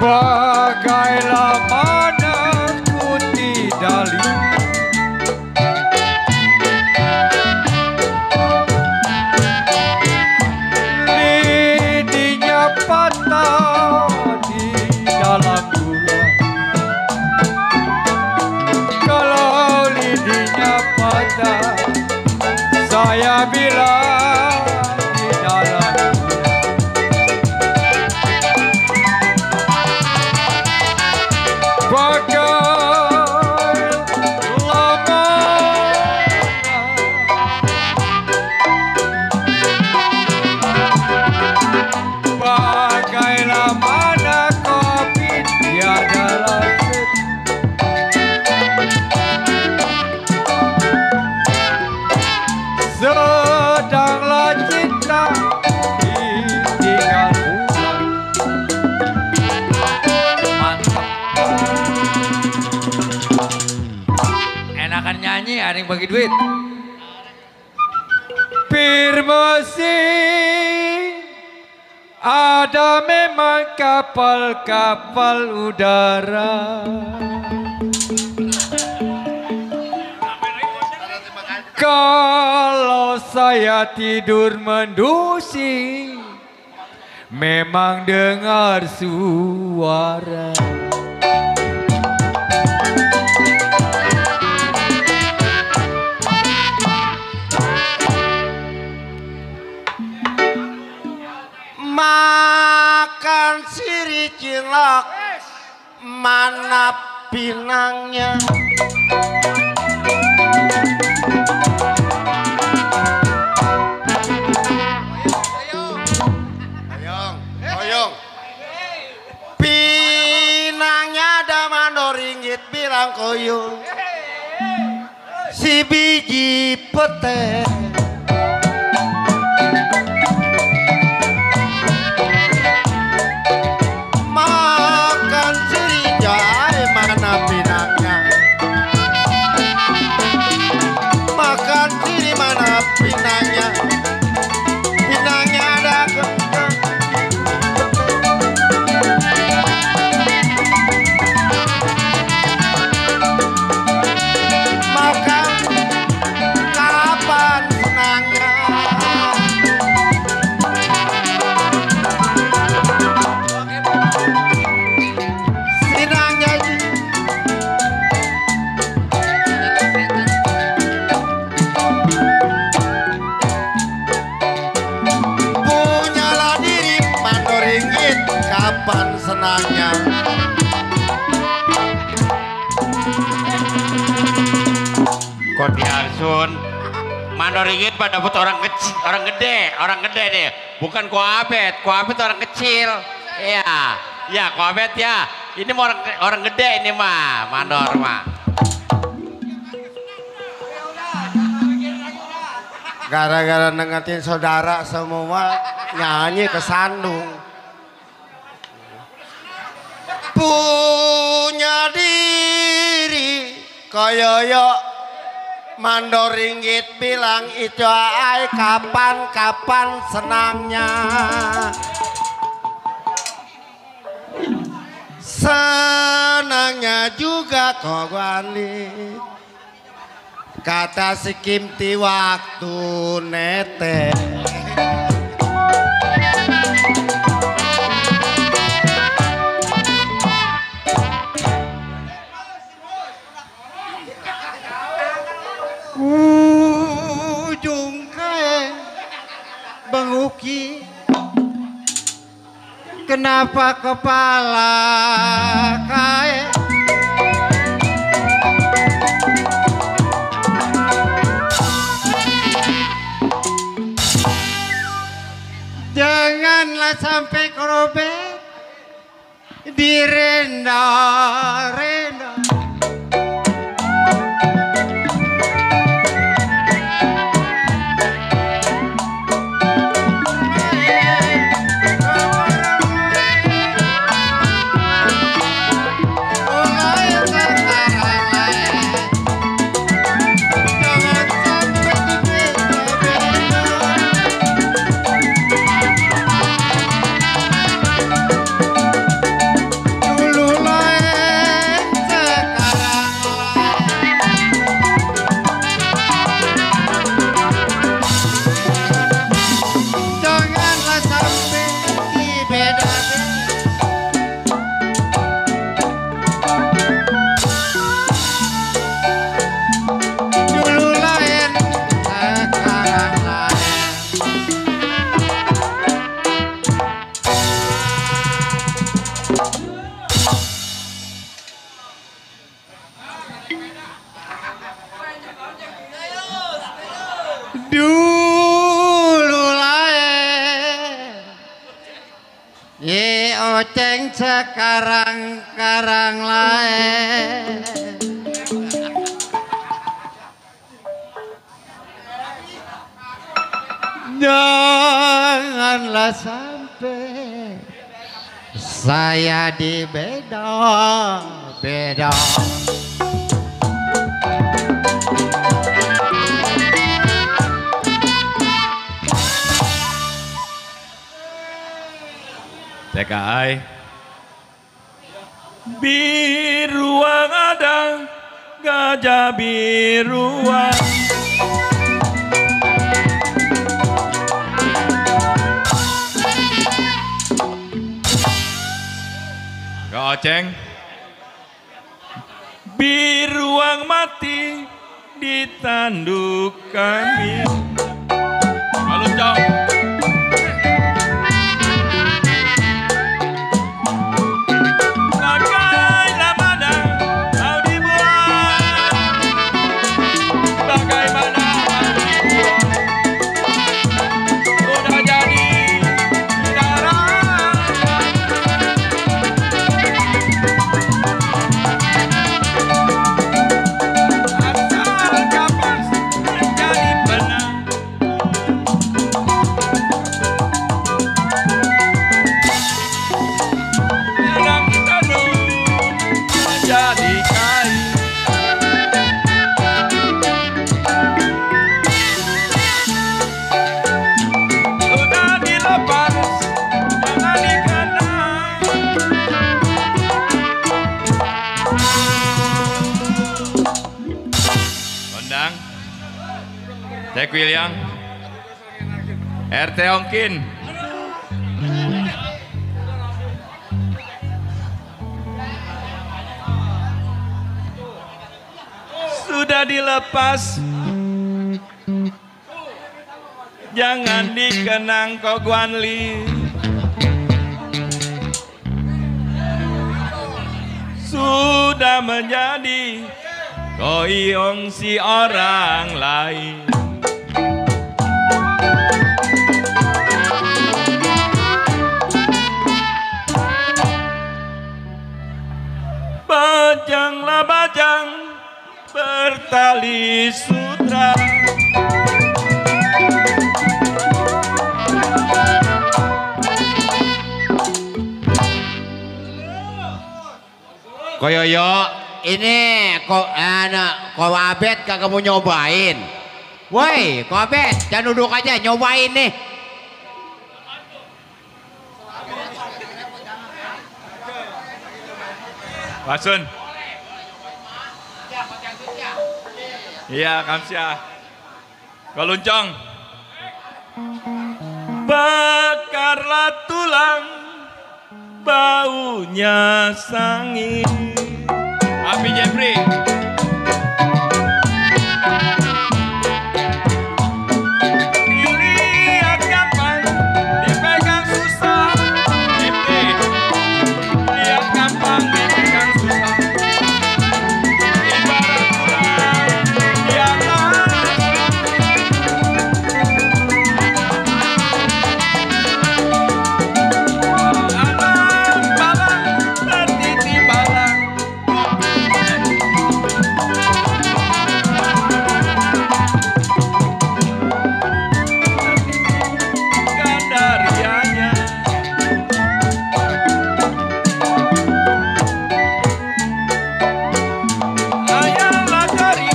Bagailah mana ku tidak lidinya patah di dalam gula. Kalau lidinya patah, saya bilang di dalam bagailah mana kopi tiada rasa. Sedanglah cinta ditinggal pulang. Mantap. Enakan nyanyi, ada yang bagi duit. Bir mesin, ada memang kapal-kapal udara. Kalau saya tidur mendusi, memang dengar suara. Makan sirih cilok, mana pinangnya? Oyong, pinangnya ada mandoringgit bilang koyong, si biji pete. Makan sirih jahe mana pinangnya? Makan sirih mana pinangnya? Pinangnya ada kentang. Makan kapan senangnya? Senangnya punyalah diri mandoringgit, kapan senangnya? Kok diarsun mandoringgit pada buat orang kecil, orang gede deh, bukan kuabet orang kecil. Iya, ya kuabet ya. Ini mau orang gede ini mah, mandor mah. Gara-gara nengatin saudara semua nyanyi ke Sandung. Punya diri koyoyo mandoringgit bilang itu ai kapan-kapan senangnya. Senangnya juga kok balik, kata si Kimti waktu nete. Ujung kae Bang Uki, kenapa kepala kae janganlah sampai kerobek direnda-renda. aceng sekarang-karang lain. Janganlah sampai saya dibeda-beda. TKI Biruang ada gajah biruang. Gak Oceng. Biruang mati di tanduk kami. Halo Cong. Bagai lamada mau dibuang. Bagaimana mau dibuang? Udah jadi darah. Asal kapas menjadi benang. Benang tenun menjadi kain. Sudah dilepas jangan dikenang. Kondang. Cek William. RT Ongkin. Sudah dilepas jangan dikenang kau Guanli. Sudah menjadi koyong si orang lain. Bajanglah bajang bertali sutra. Koyoyo, ini kok kau Abed kagak mau nyobain. Woi, kau Abed, jangan duduk aja, nyobain nih. Wasun. Iya, Kamsia. Koluncong. Bakarlah tulang baunya sangit. Api Jeffrey. Dilihat kapan dipegang susah. Jeffrey. Lihat kapan dipegang susah. Ibarat tulang di atas. Alam balang tertiti balang. Gandarianya. Ayahlah cari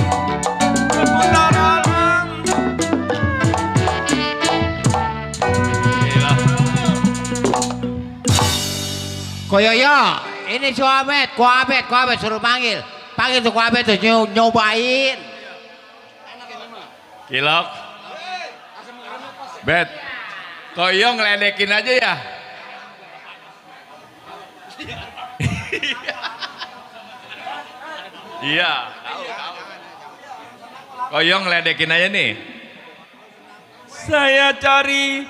seputar alam. Gila. Koyoyo, ini si Abed, kau Abed suruh panggil. Panggil tuh kau Abed tuh nyobain. Kilok. Bet. Koyong ngeledekin aja ya. Iya. Koyong ngeledekin aja nih. Saya cari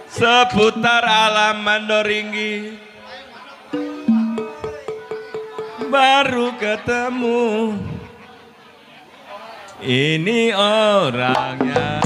seputar alam Mandoringgi, baru ketemu ini orangnya.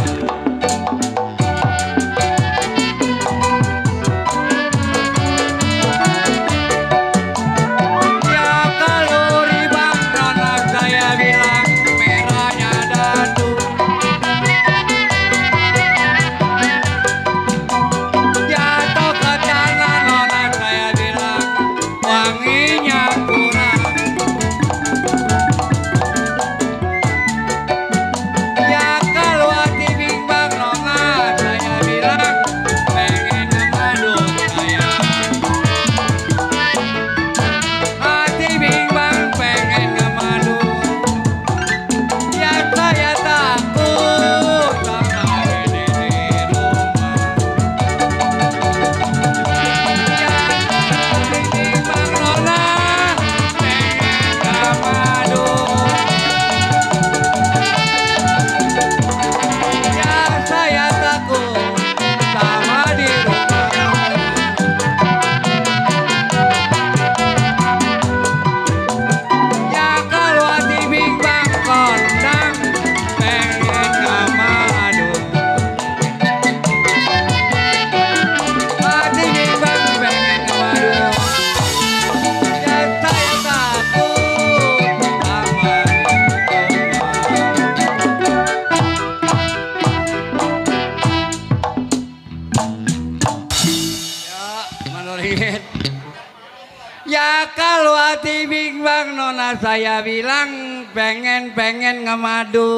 Ya kalau hati bimbang nona saya bilang pengen ngemadu.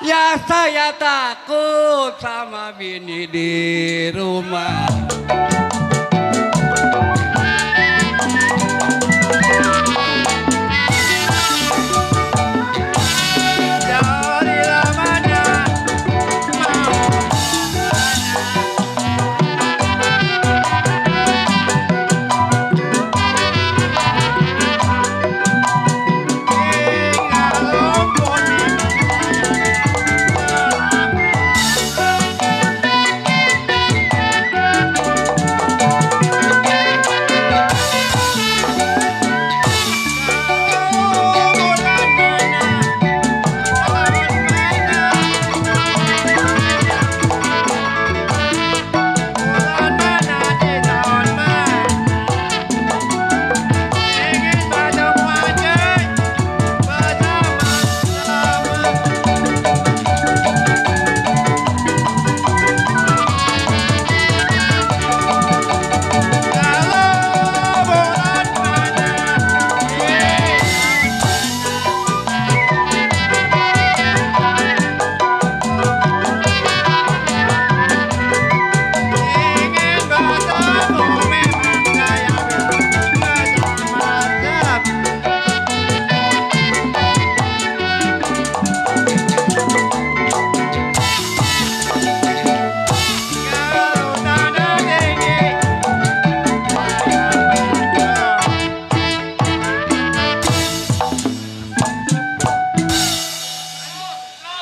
Ya saya takut sama bini di rumah. Dari lamanya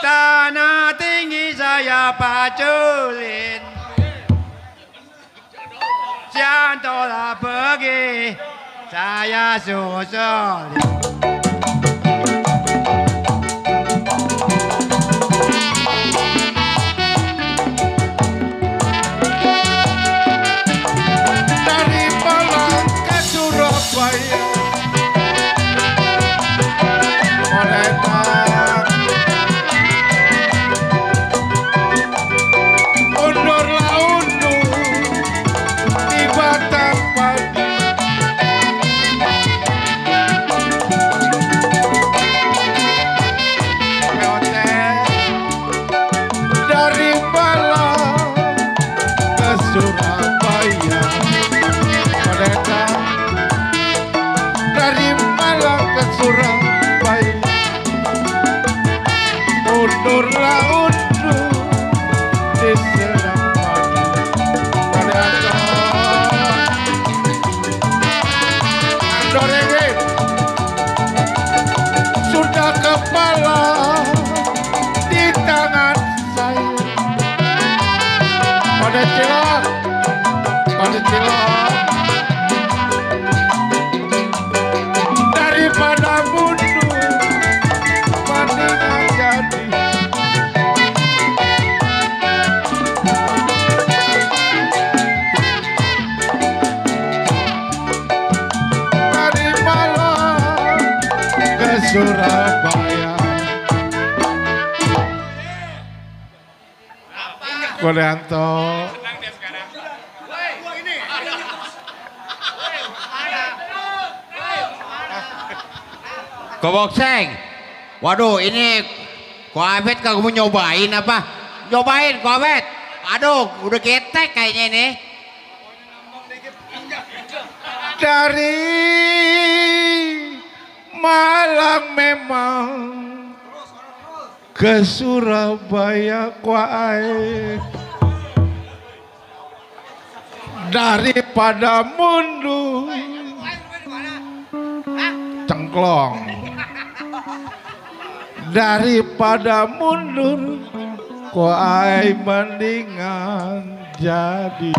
tanah tinggi saya paculin. Jantolah pergi, saya susulin. Dari Malang ke Surabaya, Moretan undurlah undur di batang padi. Dari Malang ke Surabaya, Moretan dari Malang ke Surabaya, undurlah undur di serang padi. Dorenge sudah kepala di tangan saya. Pada cilok, daripada mundur mendingan jadi. Dari Malang ke Surabaya, Kodeanto. Kobokseng. Waduh, ini Koabet kagak mau nyobain apa? Nyobain Koabet. Aduh, udah ketek kayaknya ini. Dari Malang memang ke Surabaya kuai, daripada mundur cengklong, daripada mundur kuai mendingan jadi.